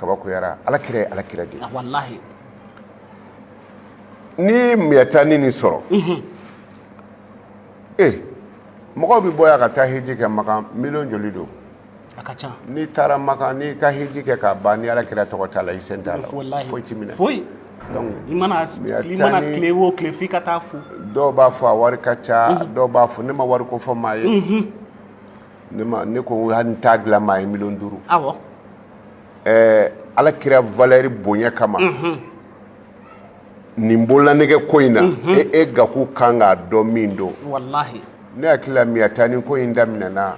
Kabakoyara. Ala kira ye ala kira de ye. Walahi. N'i ye miyatani nin sɔrɔ, e mɔgɔw bɛ bɔ yan ka taa hiji kɛ Makan, miliyɔn joli don? A ka ca. N'i taara Makan, n'i ka hiji kɛ k'a ban, ni ala kira tɔgɔ t'a la, i sen t'a la. Walahi. Foyi t'i minɛ. Foyi. Donc I mana tile o tile, f'i ka taa fo. Dɔw b'a fɔ a wari ka ca, dɔw b'a fɔ. Ne ma wari ko fɔ maa ye. Ne ma, ne ko hali n t'a dilan maa ye miliyɔn 5. Ala kira valeur bonya kama, nin bololanɛgɛ ko in na, e Gaku kan k'a dɔn min don. Walahi. Ne hakili la, miyatani ko in daminɛna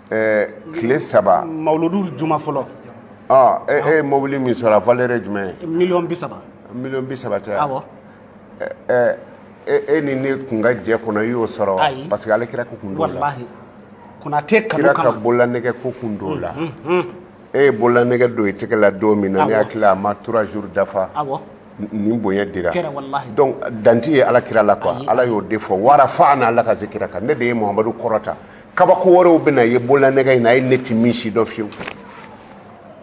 tile 3. Mawuludu juma fɔlɔ. Ah, e ye mobili min sɔrɔ, a valeur ye jumɛn ye? Miliyɔn 30. Miliyɔn 30 tɛ? Awɔ. E ni ne kun ka jɛ kɔnɔ, i y'o sɔrɔ wa? Ayi. Parce que ala kira ko kun t'o la. Walahi, Konate kanu Kira ka kama. bololanɛgɛ ko kun t'o la. E ye bololanɛgɛ don i tɛgɛ la don min na, ne hakili la, a ma 3 jours dafa, nin bonya dira. Kɛra, walahi. Donc danti ye ala kira la quoi. Ayi. Ala y'o de fɔ: ورفعنا لك ذكرك. Ne de ye Muhamadu kɔrɔta. Kabako wɛrɛw bɛ na ye bololanɛgɛ in na, a ye ne ti min si dɔn fiyewu.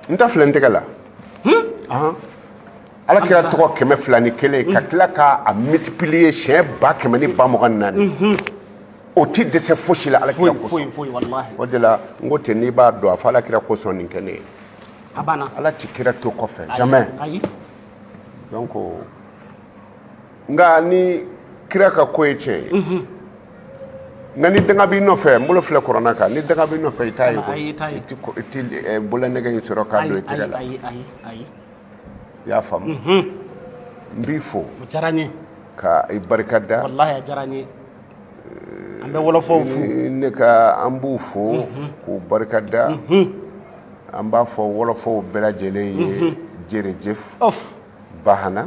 N ta filɛ n tɛgɛ la. Ahan. Ala kira tɔgɔ 201, ka tila k'a multiplier siɲɛ 1204, o ti dɛsɛ fosi la ala kira Foyi, foyi. kosɔn. Foyi, walahi. O de la n ko ten, n'i b'a dɔn, a fɔ ala kira kosɔn nin kɛ ne ye. A banna. Ala ti kira to kɔfɛ, jamais. Ayi. Donc nka ni kira ka ko ye tiɲɛ ye, nka ni danga b'i nɔfɛ, n bolo filɛ kuranɛ kan, ni danga b'i nɔfɛ, i t'a ye. Ayi, i t'a ye. I ti bololanɛgɛ in sɔrɔ k'a don i tɛgɛ la. Ayi, ayi, ayi. I y'a faamu? N b'i fo. O diyara n ye. Ka i barika da. Walahi, a diyara n ye. An bɛ wɔlɔfɔw fo. Ne ka, an b'u fo k'u barika da. An b'a fɔ wɔlɔfɔw bɛɛ lajɛlen ye: jërëjëf. Of. Baax na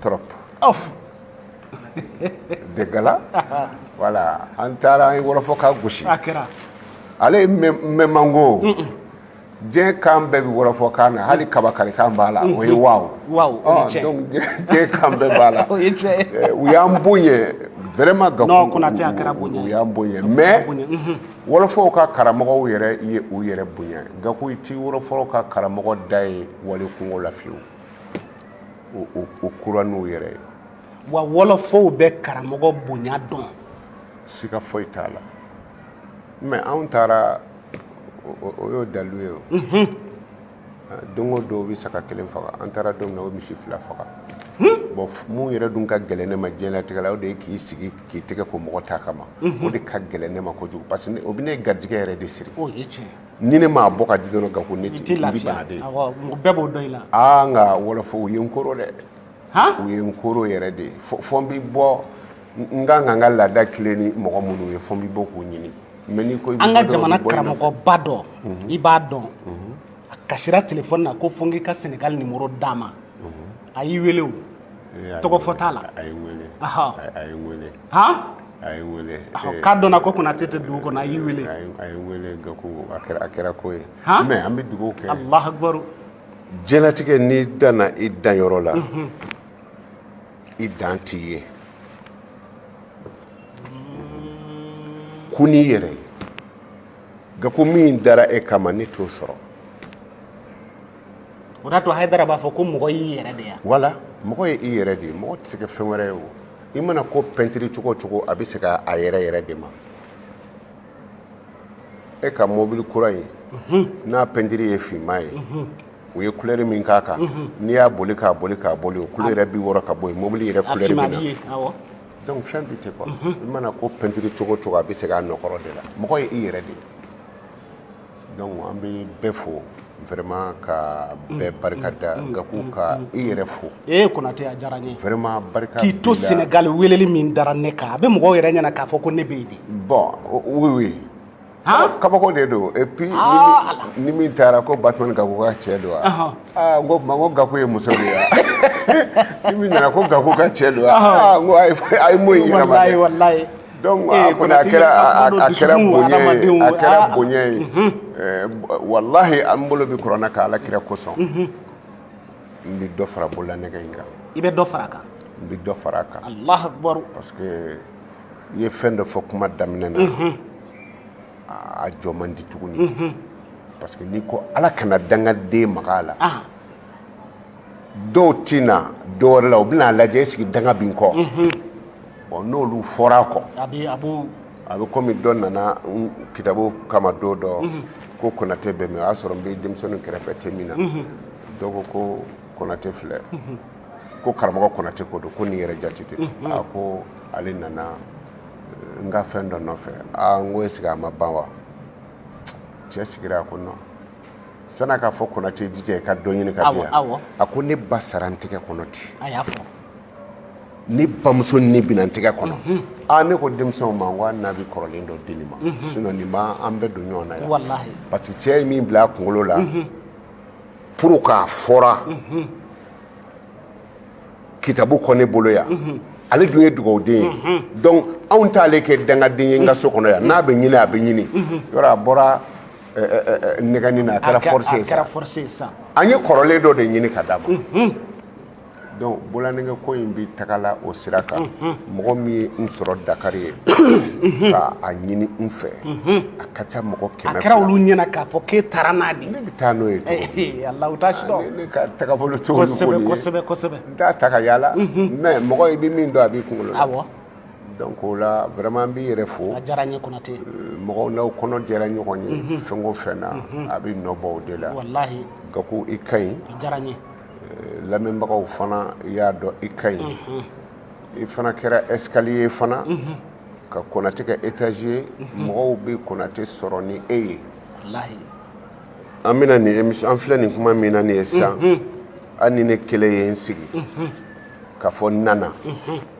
trop. Of. Dëgg la. Voilà, an taara, an ye wɔlɔfɔ ka gosi. A kɛra. Ale ye mɛmango, diɲɛ kan bɛɛ bɛ wɔlɔfɔ kan na, hali kabakari kan b'a la, o ye waaw. Waaw, o ye tiɲɛ. Donc diɲɛ kan bɛɛ b'a la. O ye tiɲɛ ye. U y'an bonya vraiment, Gaku. Non, Konate, a kɛra bonya U ye. y'an bonya, mais Bonya. Wɔlɔfɔw ka karamɔgɔw yɛrɛ ye u yɛrɛ bonya. Gaku, i ti wɔlɔfɔw ka karamɔgɔ da ye wali kungo la fiyewu. O kura n'u yɛrɛ ye. Wa wɔlɔfɔw bɛ karamɔgɔ bonya dɔn. Siga foyi t'a la, mais anw taara, o y'o dalu ye. O don o don, u bɛ saga kelen faga. An taara don min na, o misi fila faga. Bon, mun yɛrɛ dun ka gɛlɛn ne ma diɲɛlatigɛ la, o de ye k'i sigi k'i tɛgɛ ko mɔgɔ ta kama. O de ka gɛlɛn ne ma kojugu, parce que o bɛ ne garijɛgɛ yɛrɛ de siri. O ye tiɲɛ. Ni ne m'a bɔ ka di dɔrɔn, Gaku, ne I ti t'i n bɛ lafiya. bana de. Awɔ, mɔgɔ bɛɛ b'o dɔn i la. Aa, nka wɔlɔfɔ, u ye n koro dɛ. Han. U ye n koro yɛrɛ de. Fɔ n bi bɔ, n kan ka n ka laada tilen ni mɔgɔ minnu ye, fɔ n bi bɔ k'u ɲini. Mais n'i ko i bɛ An ka bɔ dɔrɔn, u jamana bɛ bɔ i nɔfɛ. karamɔgɔba dɔ, i b'a dɔn, a kasira telefɔni na ko fo n k'i ka Senegal numéro d'a ma. A y'i wele o. A ye Tɔgɔ n fɔ t'a la. A ye n wele. A ye n wele. Han. A ye n wele. K'a dɔnna ko Konate tɛ dugu kɔnɔ, a y'i wele. A ye n wele, Gaku. A kɛra ko ye. Han? Mais an bɛ dugawu kɛ. Allahu akbar. Diɲɛlatigɛ, n'i danna i danyɔrɔ la, i dan t'i ye ku n'i yɛrɛ ye. Gaku, min dara e kama, ne t'o sɔrɔ. O de to Hayidara b'a fɔ ko mɔgɔ y'i yɛrɛ de ya. Wala mɔgɔ ye i yɛrɛ de ye. Mɔgɔ tɛ se ka fɛn wɛrɛ ye. O i mana ko pɛntiri cogo o cogo, a bɛ se ka a yɛrɛ yɛrɛ de ma. E ka mobili kura in n'a pɛntiri ye finman ye, u ye couleur min k'a kan, n'i y'a boli k'a boli k'a boli, o couleur yɛrɛ bi wɔrɔ ka bɔ yen, mobili yɛrɛ A couleur finman bɛ na. b'i ye, awɔ. Donc fɛn bi ten quoi. I mana ko pɛntiri cogo o cogo, a bɛ segin a nɔkɔrɔ de la. Mɔgɔ ye i yɛrɛ de ye. Donc an bɛ bɛɛ fo vraiment, ka bɛɛ barika da. Gaku, ka i yɛrɛ fo. Ee Konate, a diyara n ye. Vraiment, barika K'i to b'i la. Senegal, weleli min dara ne kan, a bɛ mɔgɔw yɛrɛ ɲɛna k'a fɔ ko ne bɛ yen de. Bon, oui. Han. Kabako de don. Et puis Ah. ni min taara ko Batman Gaku ka cɛ don wa, aa, n ko tuma, n ko Gaku ye muso de ye wa? Ni min nana ko Gaku ka cɛ don wa, aa, n ko a ye mun in yɛlɛma Walayi. dɛ. Walayi. Donc Eh, a kɔni, a Konate, kɛra ka a kuma a kɛra dusukun bonya ye. adamadenw, A kɛra ah. bonya ye. Walahi, an bolo bɛ kuranɛ kan, ala kira kosɔn, n bɛ dɔ fara bololanɛgɛ in kan. I bɛ dɔ fara a kan? N bɛ dɔ fara a kan. Allahu akbar. Parce que i ye fɛn dɔ fɔ kuma daminɛ na, a jɔ man di tuguni. Parce que n'i ko Ala kana dangaden maga a la, dɔw tɛ na dɔ wɛrɛ la, u bɛna lajɛ est-ce que danga bɛ n kɔ. Bon, n'olu fɔra a kɔ, a bɛ a b'o a bɛ komi dɔ nana n kitabu kama don dɔ ko Konate bɛ min, o y'a sɔrɔ n bɛ denmisɛnninw kɛrɛfɛ te min na. Dɔ ko ko Konate filɛ, ko karamɔgɔ Konate ko don, ko nin yɛrɛ jate tɛ. A ko ale nana n ka fɛn dɔ nɔfɛ. Aa, n ko est-ce que a ma ban wa? Cɛ sigira, a ko non, san'a k'a fɔ Konate jija i ka dɔ ɲini ka di yan. A ko ne ba sara n tɛgɛ kɔnɔ ten. A y'a fɔ. Ne bamuso ni bɛna n tɛgɛ kɔnɔ. Aa, ne ko denmisɛnw ma, n ko hali n'a bɛ kɔrɔlen dɔ di nin ma, sinon nin ma an bɛɛ don ɲɔgɔn na yan. Walahi. Parce que cɛ ye min bila a kunkolo la pour k'a fɔra kitabu kɔ ne bolo yan, ale dun ye dugawuden ye, donc anw t'ale kɛ dangaden ye n ka so kɔnɔ yan. N'a bɛ ɲini, a bɛ ɲini yɔrɔ. A bɔra nɛgɛni na, a kɛra force ye a kɛra sa. Force ye sisan. An ye kɔrɔlen dɔ de ɲini ka d'a ma. Donc bololanɛgɛ ko in bɛ taga la o sira kan. Mɔgɔ min ye n sɔrɔ Dakar ye ka a ɲini n fɛ, a ka ca mɔgɔ A 200. kɛra olu ɲɛna k'a fɔ k'e taara n'a de. Ne bɛ taa n'o ye cogo di? Ee Ala, u t'a si dɔn. Ne ka tagabolo cogo ni ko Kosɛbɛ. nin ye. Kosɛbɛ, kosɛbɛ. N t'a ta ka yaala, mais mɔgɔ i bɛ min dɔn, a b'i kunkolo la. Donc o la, vraiment, n b'i yɛrɛ fo. A diyara n ye, Konate. Mɔgɔw n'aw kɔnɔ jɛra ɲɔgɔn ye fɛn o fɛn na, a bɛ nɔ bɔ o de la. Walahi. Gaku, i ka ɲi. A diyara n ye. Lamɛnbagaw fana y'a dɔn i ka ɲi. I fana kɛra escalier fana ka Konate kɛ étage ye. Mɔgɔw bɛ Konate sɔrɔ ni e ye. Walahi. An bɛna nin émission, an filɛ nin kuma min na nin ye sisan, hali ni ne kelen ye n sigi k'a fɔ n nana,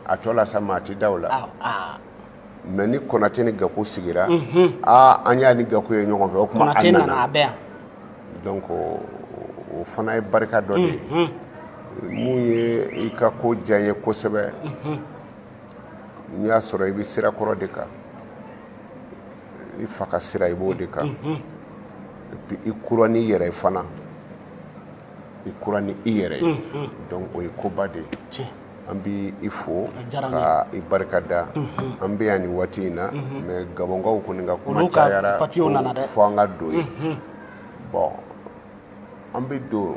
a tɔ la sa, maa ti da o la. Mais ni Konate ni Gaku sigira, aa, an y'a ni Gaku ye ɲɔgɔn fɛ, o tuma a Konate nana, nana. A bɛ yan. Donc o fana ye barika dɔ de ye. Mun ye i ka ko diya n ye kosɛbɛ, n y'a sɔrɔ i bɛ sira kɔrɔ de kan, i fa ka sira, i b'o de kan. Et puis i kura n'i yɛrɛ ye fana, i kura ni i yɛrɛ ye, donc o ye koba de ye. An bɛ i fo A diyara n ye. ka i barika da. An bɛ yan nin waati in na, mais Gabɔnkaw kɔni ka kuma Olu ka cayara papiyew ko nana dɛ. fo an ka don yen. Bon, an bɛ don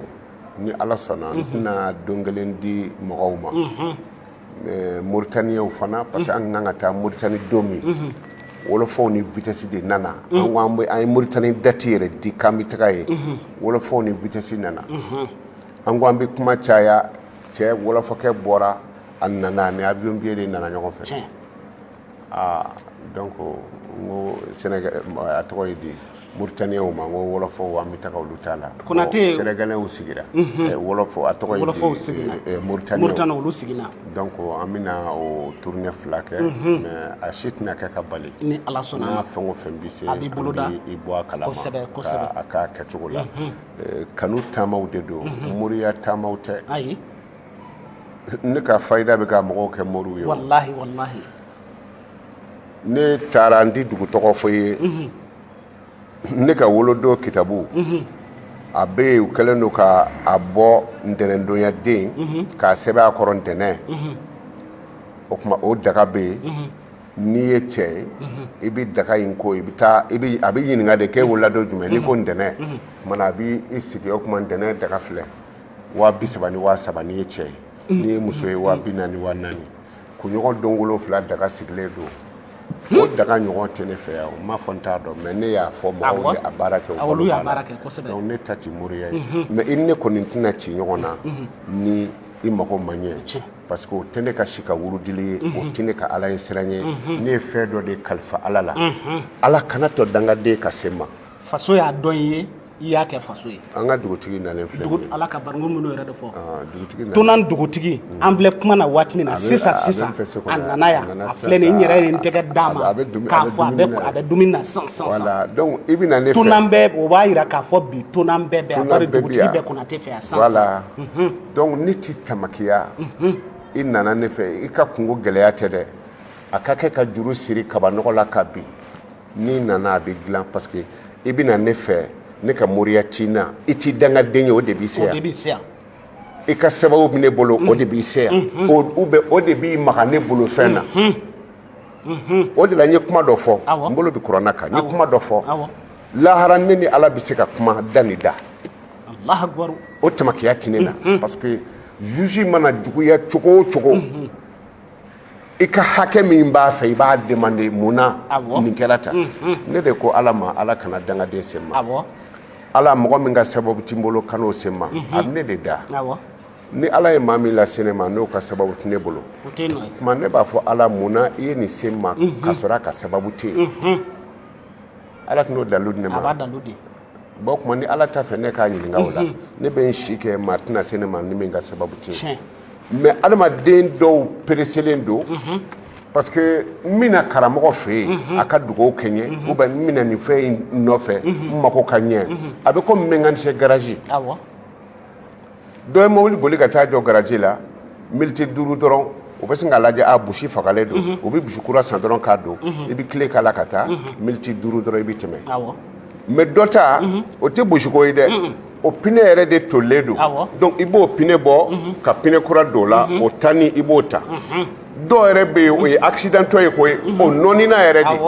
ni Ala sɔnna. N tɛna don kelen di mɔgɔw ma, mais Mauritaniens fana, parce que an kan ka taa Mauritanie don min, wɔlɔfɔw ni vitesse de nana. An ko an bɛ, an ye Mauritanie date yɛrɛ di k'an bɛ taga yen, wɔlɔfɔw ni vitesse nana. An ko an bɛ kuma caya, cɛ wɔlɔfɔkɛ bɔra, a nana ni avion billet de nana ɲɔgɔn fɛ. Aa, donc n ko Sénégal, a tɔgɔ ye di, Mauritaniens ma, n ko wɔlɔfɔw, an bɛ taga olu ta la. Konate. Bon, Sénégalais sigira, wɔlɔfɔ, a tɔgɔ ye di, Wɔlɔfɔw sigira. Mauritaniens. Mauritanie, olu sigira. Donc an bɛna o tournée fila kɛ, mais a si tɛna kɛ ka bali. Ni Ala sɔnna. N'a fɛn o fɛn bɛ se, A b'i bolo da. an bɛ i bɔ a kalama. Kosɛbɛ, kosɛbɛ. Ka a k'a kɛcogo la. Kanu taamaw de don, moriya taamaw tɛ. Ayi. Ne ka fayida bɛ ka mɔgɔw kɛ moriw ye o. Walahi, walahi. Ne taara, n ti dugu tɔgɔ fɔ i ye, ne ka wolodon kitabu a bɛ yen, u kɛlen don ka a bɔ ntɛnɛndonya den k'a sɛbɛn a kɔrɔ ntɛnɛn. O tuma o daga bɛ yen. N'i ye cɛ ye, i bɛ daga in ko, i bɛ taa, i bɛ a bɛ ɲininka de k'e wolola don jumɛn. N'i ko ntɛnɛn, o tuma a bɛ i sigi. O tuma ntɛnɛn daga filɛ, 30 000 ni 3000 n'i ye cɛ ye. N'i ye muso ye, 40 000, 40 000. Kunɲɔgɔn don wolonfila daga sigilen don. O daga ɲɔgɔn tɛ ne fɛ yan. O m'a fɔ n t'a dɔn, mais ne y'a fɔ mɔgɔw ye a baara kɛ, o Awɔ, olu balo y'a b'a la. baara kɛ, kosɛbɛ. Donc ne ta ti moriya ye, mais i ni ne kɔni tɛna ci ɲɔgɔn na ni i mago ma ɲɛ, parce que o tɛ ne ka si ka wurudili ye, o tɛ ne ka Ala ye siran ye. Ne ye fɛn dɔ de kalifa Ala la, Ala kana tɔ dangaden ka se n ma. Faso y'a dɔn i ye, i y'a kɛ faso ye. An ka dugutigi nalen filɛ Dugu nin ye. Ala ka bariko minnu yɛrɛ de fɔ. Ah, dugutigi nalen. Tonan dugutigi, an filɛ kuma na waati min na A bɛ- sisan a bɛ sisan n fɛ so kɔnɔ a yan. nana A yan. nana A sisan filɛ nin ye, n sa. yɛrɛ ye n tɛgɛ d'a ma A bɛ k'a a bɛ fɔ a dumuni bɛ na a bɛ dumuni na sisan sisan sisan. Voilà, donc i bɛ na ne fɛ. Tonan bɛɛ, o b'a yira k'a fɔ bi tonan bɛɛ bɛ yan. Tonan Bari bɛɛ bi dugutigi yan. bɛɛ Konate fɛ yan sisan sisan. Voilà, donc ne ti tamakiya. I nana ne fɛ, i ka kungo gɛlɛya tɛ dɛ, a ka kɛ ka juru siri kabanɔgɔ la ka bin. N'i nana, a bɛ dilan, parce que i bɛ na ne fɛ, ne ka moriya t'i na, i t'i dangaden ye, o de b'i se O de yan. b'i se yan. I ka sababu bɛ ne bolo, o de b'i se yan, o ou bien o de b'i maga ne bolo fɛn na. O de la n ye kuma dɔ fɔ. N bolo bɛ kuranna kan, n ye kuma dɔ fɔ. Lahara ne ni Ala bɛ se ka kuma da ni da. Allahu akbar. O tamakiya tɛ ne na, parce que juge mana juguya cogo o cogo, i ka hakɛ min b'a fɛ, i b'a demander mun na nin kɛra tan. Ne de ko Ala ma, Ala kana dangaden se n ma. Ala, mɔgɔ min ka sababu ti n bolo, kan'o se n ma. A bɛ ne de da. Ni Ala ye maa min lase ne ma, n'o ka sababu tɛ ne bolo, O tɛ nɔ ye. Tuma ne b'a fɔ Ala, mun na i ye nin se n ma k'a sɔrɔ a ka sababu tɛ yen? Ala tɛn'o dalu di ne A b'a ma. dalu di. Bon, tuma ni Ala t'a fɛ ne k'a ɲininka o la, ne bɛ n si kɛ, maa tɛna se ne ma ni min ka sababu tɛ yen. Mais adamaden dɔw pereselen don, parce que n bɛna karamɔgɔ fɛ yen, a ka dugawu kɛ n ye, ou bien n bɛna nin fɛn in nɔfɛ, n mako ka ɲɛ. A bɛ komi mécanicien garage. Dɔ ye mobili boli ka taa jɔ garage la, miniti 5 dɔrɔn, u bɛ sin k'a lajɛ, a bougie fagalen don, u bɛ bougie kura san dɔrɔn k'a don, i bɛ clé k'a la ka taa, miniti 5 dɔrɔn, i bɛ tɛmɛ. Mais dɔ ta, o tɛ bougie ko ye dɛ, o pneu yɛrɛ de tolilen don. Donc i b'o pneu bɔ ka pneu kura don o la, o ta ni i b'o ta. Dɔw yɛrɛ bɛ yen, o ye accidentɔ ye koyi, o nɔnina yɛrɛ de.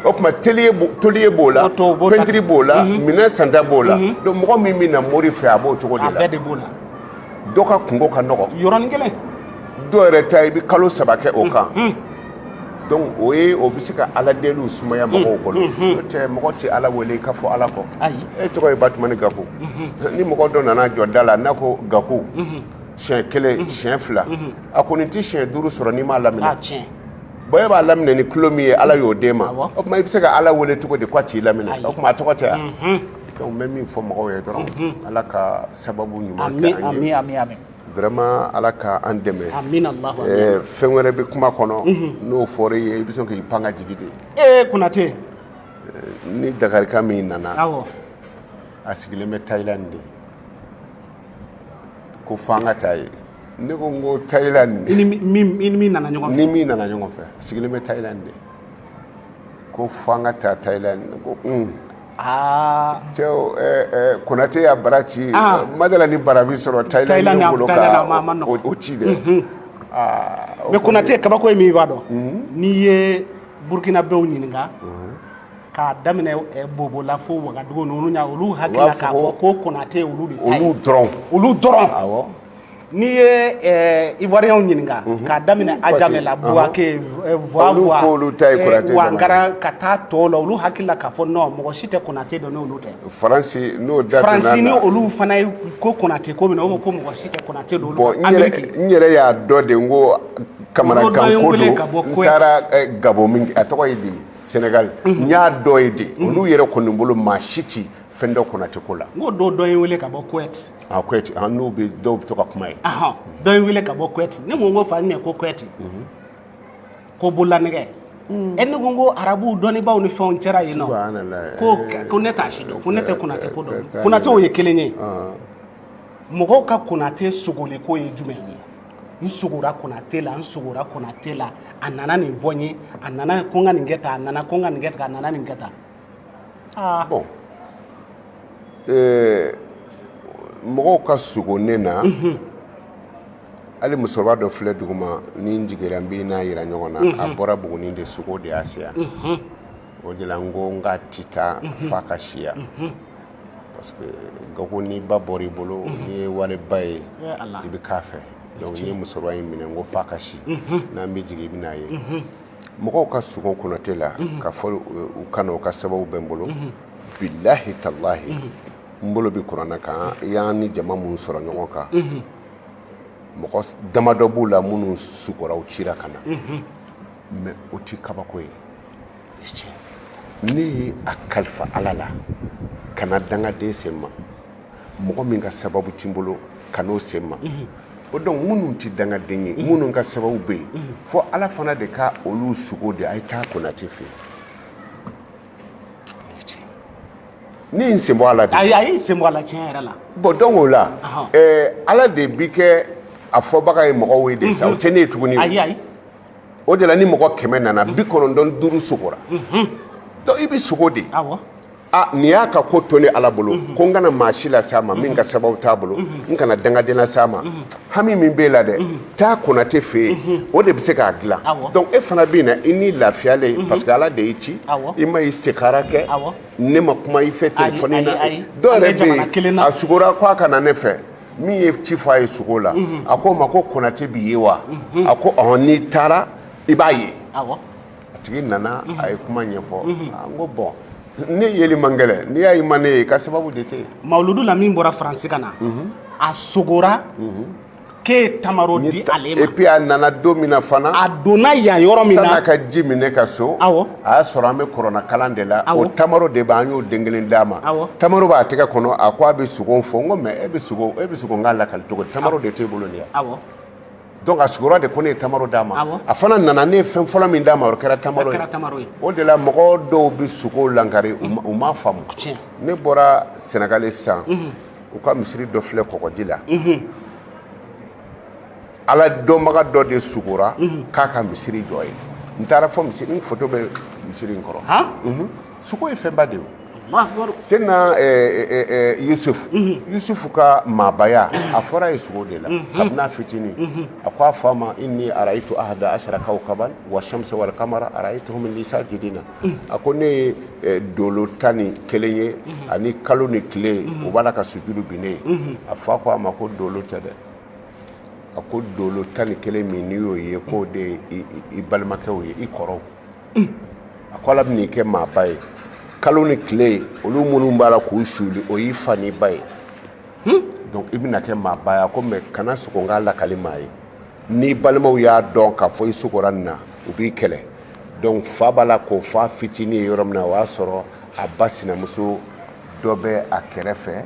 O tuma tôlier b'o la, O to- o b'o ta. peinture b'o la, minɛn santa b'o la. Donc mɔgɔ min bɛ na mori fɛ, a b'o cogo de A la. bɛɛ de b'o la. Dɔ ka kungo ka nɔgɔ. Yɔrɔnin kelen. Dɔw yɛrɛ ta, i bɛ kalo 3 kɛ o kan. Donc o ye, o bɛ se ka Ala deliw sumaya mɔgɔw bolo. N'o tɛ, mɔgɔ tɛ Ala wele i ka fɔ Ala kɔ. Ayi. E tɔgɔ ye Batumani Gaku. Ni mɔgɔ dɔ nana jɔ da la, n'a ko Gaku siɲɛ kelen, siɲɛ 2, a kɔni tɛ siɲɛ 5 sɔrɔ n'i m'a laminɛ. A tiɲɛ. Bon, e b'a laminɛ ni tulo min ye, Ala y'o d'e ma. O tuma i bɛ se ka Ala wele cogo di k'a t'i laminɛ? Ayi. O tuma a tɔgɔ tɛ yan. Donc n bɛ min fɔ mɔgɔw ye dɔrɔn, Ala ka sababu ɲuman kɛ an ye. Ami, ami, ami. Vraiment, Ala ka an dɛmɛ. Amin, Allahu. Fɛn wɛrɛ bɛ kuma kɔnɔ, n'o fɔra i ye, i bɛ sɔn k'i pan ka jigin de. Ee, Konate. Ni Dakarika min nana, a sigilen bɛ Thailand de, ko fo an ka taa yen. Ne ko n ko Thailand? I ni min nana ɲɔgɔn fɛ. Ni min nana ɲɔgɔn fɛ, a sigilen bɛ Thailand de, ko fo an ka taa Thailand. Ne ko un. Cɛw, Konate y'a bara ci. Ma dala ni bara bi sɔrɔ Thailand Thailand bolo Thailand ka a ma nɔgɔn. o ci dɛ. Aa, o Mais kɔni- Konate, kabako ye min i b'a dɔn, n'i ye Burkinabɛw ɲininka, k'a daminɛ Bobo la fo Wagadugu ninnu ɲa, olu hakili la U b'a fɔ k'a fɔ ko Konate olu de ta ye. Olu dɔrɔn. Olu dɔrɔn. N'i ye Ivoiriyɛnw ɲininka, k'a daminɛ Adjamé la, Bouaké, Voa Olu Voa, k'olu ta ye Konate dama ye. Wangara ka taa tɔw la, olu hakili la k'a fɔ non, mɔgɔ si tɛ Konate dɔn n'olu tɛ. Faransi n'o da donna Faransi ni la. olu fana ye ko Konate ko min na, o ko ko mɔgɔ si tɛ Konate dɔn olu. Bon, n yɛrɛ Amérique. n yɛrɛ y'a dɔn de, n ko Olu dɔ ye kamanagan n ko wele don. ka bɔ N Kuwait. taara Gabon min, a tɔgɔ ye di, Sénégal, n y'a dɔn ye de, olu yɛrɛ kɔni bolo, maa si ti fɛn dɔ Konate ko la. N ko dɔ ye n wele ka bɔ Kuwait. A Kuwait, an n'u bɛ, dɔw bɛ to ka kuma ye. Ahan, dɔ ye n wele ka bɔ Kuwait. Ne ko n ko fa jumɛn ko Kuwait, ko bololanɛgɛ. Ɛ, ne ko n ko arabuw dɔnnibaaw ni fɛnw cɛra yen nɔ. Subhanallah. Ko ne t'a si dɔn, ko ne tɛ Konate ko dɔn. Konatew ye kelen ye. Mɔgɔw ka Konate sogoli ko ye jumɛn ye? N sogora Konate la, n sogora Konate la, a nana nin fɔ n ye, a nana ko n ka nin kɛ tan, a nana ko n ka nin kɛ tan, a nana nin kɛ tan. Aa. Bon, mɔgɔw ka sogo ne na. Hali musokɔrɔba dɔ filɛ duguma, ni n jiginra, n b'i n'a yira ɲɔgɔn na. A bɔra Buguni de, sogo de y'a se yan. O de la n ko n k'a ti taa f'a ka si yan, parce que Gaku, ni ba bɔra i bolo, n'i ye wale ba ye, Eh, Allah. i bɛ k'a fɛ. Donc n ye musokɔrɔba in minɛ, n ko f'a ka si, n'an bɛ jigin, i bɛ n'a ye. Mɔgɔw ka sogo Konate la, ka fɔ u kana, u ka sababu bɛ n bolo. Bilahi talahi, n bolo bɛ kuranɛ kan. I y'an ni jama mun sɔrɔ ɲɔgɔn kan, mɔgɔ damadɔ b'u la minnu sugora, u cira ka na, mais o ti kabako ye. Ne ye a kalifa Ala la, ka na dangaden sen ma, mɔgɔ min ka sababu ti n bolo, ka n'o sen ma o. Donc minnu ti dangaden ye, minnu ka sababu bɛ yen, fo Ala fana de ka olu sugo de. A ye taa Konate fɛ yen, ne ye n sen bɔ a la de. Ayi, a y'i sen bɔ a la tiɲɛ yɛrɛ la. Bon, donc o la, Ala de bi kɛ a fɔbaga ye mɔgɔw ye de sa, o tɛ ne ye tuguni. Ayi, ayi. O de la, ni mɔgɔ 100 nana, 95 sogora. Donc i bɛ sogo de. A nin y'a ka ko to ne Ala bolo, ko n kana maa si las'a ma min ka sababu t'a bolo, n kana dangaden las'a ma. Hami min b'e la dɛ, taa Konate fɛ yen, o de bɛ se k'a dilan. Donc e fana bɛ na i ni lafiyalen, parce que Ala de y'i ci. I ma istikhara kɛ, ne ma kuma i fɛ téléphone na. Dɔw yɛrɛ bɛ yen, a sugora ko a ka na ne fɛ. Min ye ci fɔ a ye sugo la, a ko ma ko Konate b'i ye wa? A ko ɔhɔn, n'i taara i b'a ye. A tigi nana, a ye kuma ɲɛfɔ. N ko bon, ne yeli man gɛlɛn, n'i y'a ye ma ne ye, i ka sababu de tɛ yen. Mawuludu la min bɔra Faransi ka na, a sogora k'e ye tamaro di ale ma. Et puis a nana don min na fana, a donna yan yɔrɔ min na, san'a ka ji min ne ka so, a y'a sɔrɔ an bɛ kuranɛ kalan de la. O tamaro de b'an y'o den kelen d'a ma. Tamaro b'a tɛgɛ kɔnɔ, a ko a bɛ sugo fɔ. N ko mais e bɛ sugo n k'a lakali cogo di? Tamaro de t'e bolo nin ye. Donc a sugora de ko ne ye tamaro d'a ma. A fana nana, ne ye fɛn fɔlɔ min d'a ma, o kɛra tamaro ye. O de la mɔgɔ dɔw bɛ sugo lankari, u m'a faamu. Ne bɔra Senegali sisan, u ka misiri dɔ filɛ kɔgɔji la. Ala dɔnbaga dɔ de sugora k'a ka misiri jɔ ye. N taara fɔ misiri, n photo bɛ misiri in kɔrɔ. Sugo ye fɛnba de ye. Sena Yusuf, Yusuf ka maabaya, a fɔra ye sugo de la kabini a fitinin. A ko a fa ma: inni araitu ahada ashara kawkaban wa shamsa wal kamara araituhum li sajidina. A ko ne ye dolo 11 ye ani kalo ni tile, u b'a la ka sujudu bin ne ye. A fa ko a ma ko dolo tɛ dɛ. A ko dolo 11 min n'i y'o ye, k'o de ye i balimakɛw ye, i kɔrɔw. A ko Ala bɛn'i kɛ maaba ye, kalo ni tile, olu minnu b'a la k'u suli, o y'i fa n'i ba ye. Donc i bɛna kɛ maaba ye. A ko mais kana sogo n k'a lakali maa ye. N'i balimaw y'a dɔn k'a fɔ i sogora nin na, u b'i kɛlɛ. Donc fa b'a la k'o fa fitinin ye yɔrɔ min na, o y'a sɔrɔ a ba sinamuso dɔ bɛ a kɛrɛfɛ,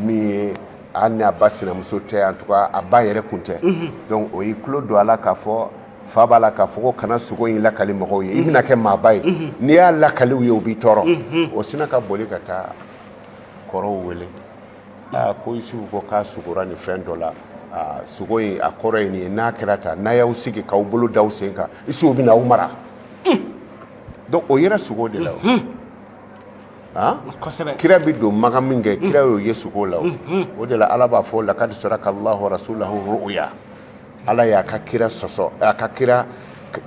min ye hali ni a ba sinamuso tɛ, en tout cas a ba yɛrɛ kun tɛ. Donc o y'i tulo don a la k'a fɔ fa b'a la k'a fɔ ko kana sogo in lakali mɔgɔw ye, i bɛna kɛ maaba ye, n'i y'a lakali u ye, u b'i tɔɔrɔ. O sinna ka boli ka taa kɔrɔw wele. Aa, ko Isufu ko k'a sogora nin fɛn dɔ la. Aa, sogo in a kɔrɔ ye nin ye, n'a kɛra tan, n'a y'aw sigi k'aw bolo d'aw sen kan, Isufu bɛna aw mara. Donc o yera sogo de la o. Ah? Kira bɛ don Makan min kɛ, kira y'o ye sogo la. O de la Ala b'a fɔ: lakad sadaka Allahu rasulahu ru'ya. Ala y'a ka kira sɔsɔ, a ka kira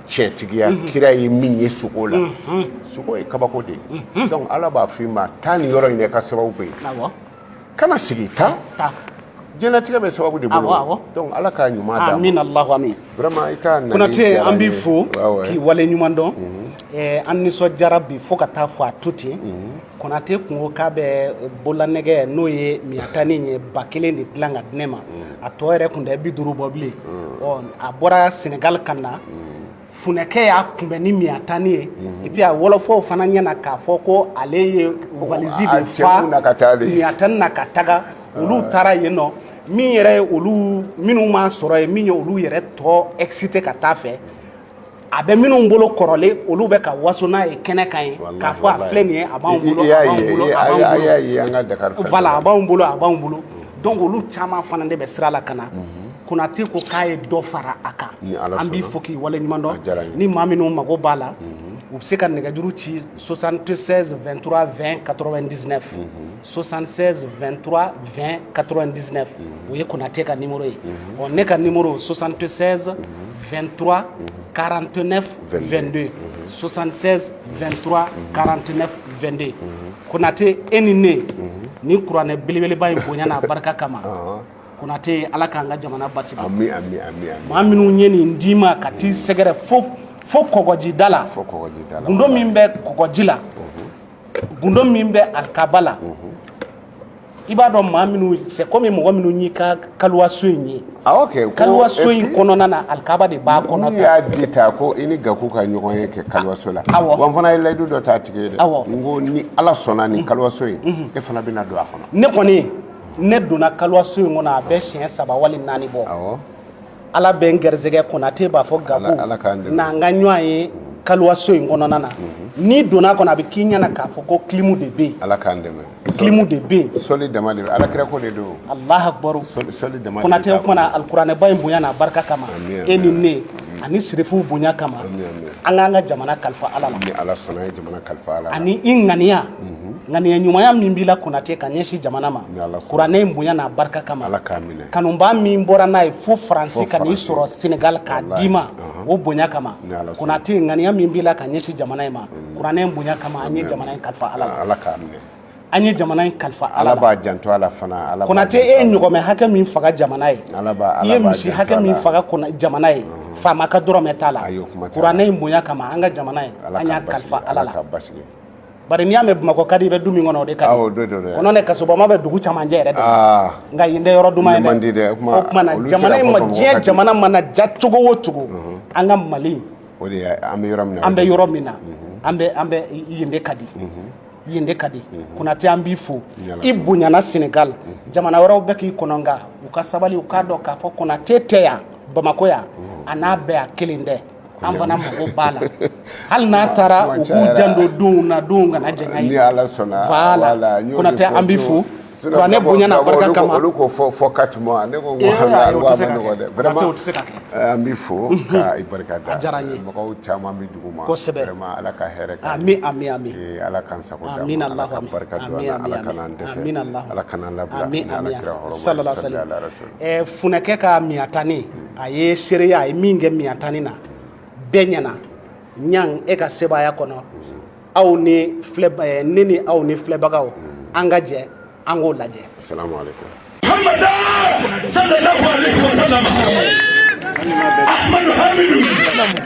tiɲɛtigiya. Kira ye min ye sogo la, sogo ye kabako de ye. Donc Ala b'a f'i ma: taa nin yɔrɔ in na, i ka sababu bɛ yen, kana sigi, taa. Diɲɛlatigɛ bɛ sababu de bolo. Donc Ala k'a ɲuman d'an ma. Amin, Allahu amin. Vraiment, i ka nali Konate, an b'i fo k'i wale ɲuman dɔn. An nisɔndiyara bi fo ka taa fɔ a to ten. Konate kun ko k'a bɛ bololanɛgɛ, n'o ye miyatani ye, 1000 de dilan ka di ne ma. A tɔ yɛrɛ kun tɛ 50 bɔ bilen. Ɔ, a bɔra Senegal ka na, funɛkɛ y'a kunbɛn ni miyatani ye. Et puis a wɔlɔfɔw fana ɲɛna k'a fɔ ko ale ye valise de fa miyatani na ka taga. Olu taara yen nɔ, min yɛrɛ ye olu minnu m'a sɔrɔ yen, min ye olu yɛrɛ tɔ excité ka taa fɛ, a bɛ minnu bolo kɔrɔlen, olu bɛ ka waso n'a ye kɛnɛ kan ye k'a fɔ a filɛ nin ye, a b'anw bolo, a b'anw bolo, a b'anw bolo, voilà, a b'anw bolo, a b'anw bolo. Donc olu caman fana de bɛ sira la ka na. Konate ko k'a ye dɔ fara a kan. An b'i fo k'i waleɲuman dɔn. Ni maa minnu mago b'a la, u bɛ se ka nɛgɛjuru ci 76 23 20 99, 76 23 20 99, o ye Konate ka numéro ye. Ɔ, ne ka numéro 76 23 49 22, 76 23 49 22. Konate, e ni ne ni kuranɛ belebeleba in bonya n'a barika kama, Konate, Ala k'an ka jamana basigi. Ami, ami, ami, ami. Maa minnu ye nin d'i ma ka t'i sɛgɛrɛ fo kɔgɔjida la, fo kɔgɔjida la, gundo min bɛ kɔgɔji la, gundo min bɛ alikaba la, i b'a dɔn maa minnu, c'est comme mɔgɔ minnu y'i ka kaluwaso in ye. Ah, ok. Kaluwaso in kɔnɔna na, alikaba de b'a kɔnɔ. N'i y'a di ta ko i ni Gaku ka ɲɔgɔn ye kɛ kaluwaso la. Awɔ. Wa n fana ye layidu dɔ ta tigi ye dɛ. Awɔ. N ko ni Ala sɔnna, nin kaluwaso in, e fana bɛna don a kɔnɔ. Ne kɔni, ne donna kaluwaso in kɔnɔ, a bɛ siɲɛ saba wali naani bɔ. Ala bɛ n gɛrɛsɛgɛ, Konate b'a fɔ Gaku Ala k'an dɛmɛ. N'an ka ɲɔgɔn ye kaluwaso in kɔnɔna na. N'i donna a kɔnɔ, a bɛ k'i ɲɛna k'a fɔ ko clim de bɛ yen. Ala k'an dɛmɛ. Clim de bɛ yen. Sɔli dama de bɛ, Ala kira ko de don. Allahu akbar. Sɔli dama de Konate, bɛ o kumana alikuranɛba in bonya n'a barika kama, Ami, e ni ami. ne ani sirifuw bonya kama, Ami, ami. an k'an ka jamana kalifa Ala la. Ni Ala sɔnna, an ye jamana kalifa Ala la. Ani i ŋaniya. Ŋaniya ɲumanya min b'i la Konate ka ɲɛsin jamana ma, Ni Ala sɔnna. Kuranɛ in bonya n'a barika kama, Ala k'a minɛ. Kanubaa min bɔra n'a ye fo Faransi Fo ka n'i Faransi. sɔrɔ Senegal k'a Wallahi. d'i ma, Ɔhɔn. o bonya kama, Ni Ala sɔnna. Konate, ŋaniya min b'i la ka ɲɛsin jamana in ma, Kuranɛ in bonya kama, an ye jamana in kalifa Ala la. Ala k'a minɛ. An ye jamana in kalifa Ala Ala la. b'a janto a la fana. Ala b'a Konate, janto e a ye la. ɲɔgɔmɛ hakɛ min faga jamana ye, Ala b'a i Ala ye b'a misi janto hakɛ a min la. faga jamana ye, faama ka dɔrɔmɛ t'a la. Ayi, o kuma t'a la. Kuranɛ in bonya kama, an ka jamana in, Ala an y'a k'a basigi. kalifa Ala Ala la. k'a basigi. Bari n'i y'a mɛn Bamakɔ ka di, i bɛ du min kɔnɔ, o de ka di. Awɔ, o de don dɛ. Kɔnɔ ne kasobama bɛ dugu camancɛ yɛrɛ de la. Nka yen tɛ yɔrɔ duman ye Yen man di dɛ. O dɛ. O tuma na, olu tɛ se jamana k'a in fɔ ma, Bamakɔ diɲɛ ka di. jamana mana ja cogo o cogo, an ka Mali, O de ye an bɛ yɔrɔ min na. an bɛ yɔrɔ min na, an bɛ yen de ka di, yen de ka di. Konate, an b'i fo. Ni Ala I sɔnna. bonyana Senegal, jamana wɛrɛw bɛ k'i kɔnɔ, nka u ka sabali, u k'a dɔn k'a fɔ Konate tɛ yan Bamakɔ yan, a n'a bɛɛ a kelen tɛ. An fana mago b'a la, hali n'a taara, Kuma u k'u cayara. janto denw na, denw kana jɛngɛ. Ni Ala sɔnna. Voilà. N y'o de Konate, fɔ an b'i don. fo. Sinon, Kuranɛ bonya n'a barika olu ko- kama. Olu ko fɔ 4 mois, ne ko Eh, ayi, o ko tɛ a se ma ka nɔgɔn kɛ. dɛ. Konate, Vraiment, o tɛ se ka kɛ. an b'i fo ka i barika da. A diyara n ye. Mɔgɔw caman bɛ dugu ma. Kosɛbɛ. Vraiment, Ala ka hɛrɛ k'an Ami, ye. ami, ami. Ala k'an sago d'an Amin, ma. Ala Allahu ka amin. barika don Amin, an na. amin, Ala amin. kana an dɛsɛ. Amin, Allahu. Ala kana an labila. Amin, Ni Ala amin. kira hɔrɔma ye. Sallallahu Salli alaihi ala rasul. Funɛkɛ ka miyatani, a ye seereya, a ye min kɛ miyatani na, bɛɛ ɲɛna. Ɲan e ka sebaaya kɔnɔ, aw ni filɛ, ne ni aw ni filɛbagaw, an ka jɛ an k'o lajɛ. Assalamu alaikum. Sallallahu alaihi wasallam. Ahmadu Hamidu.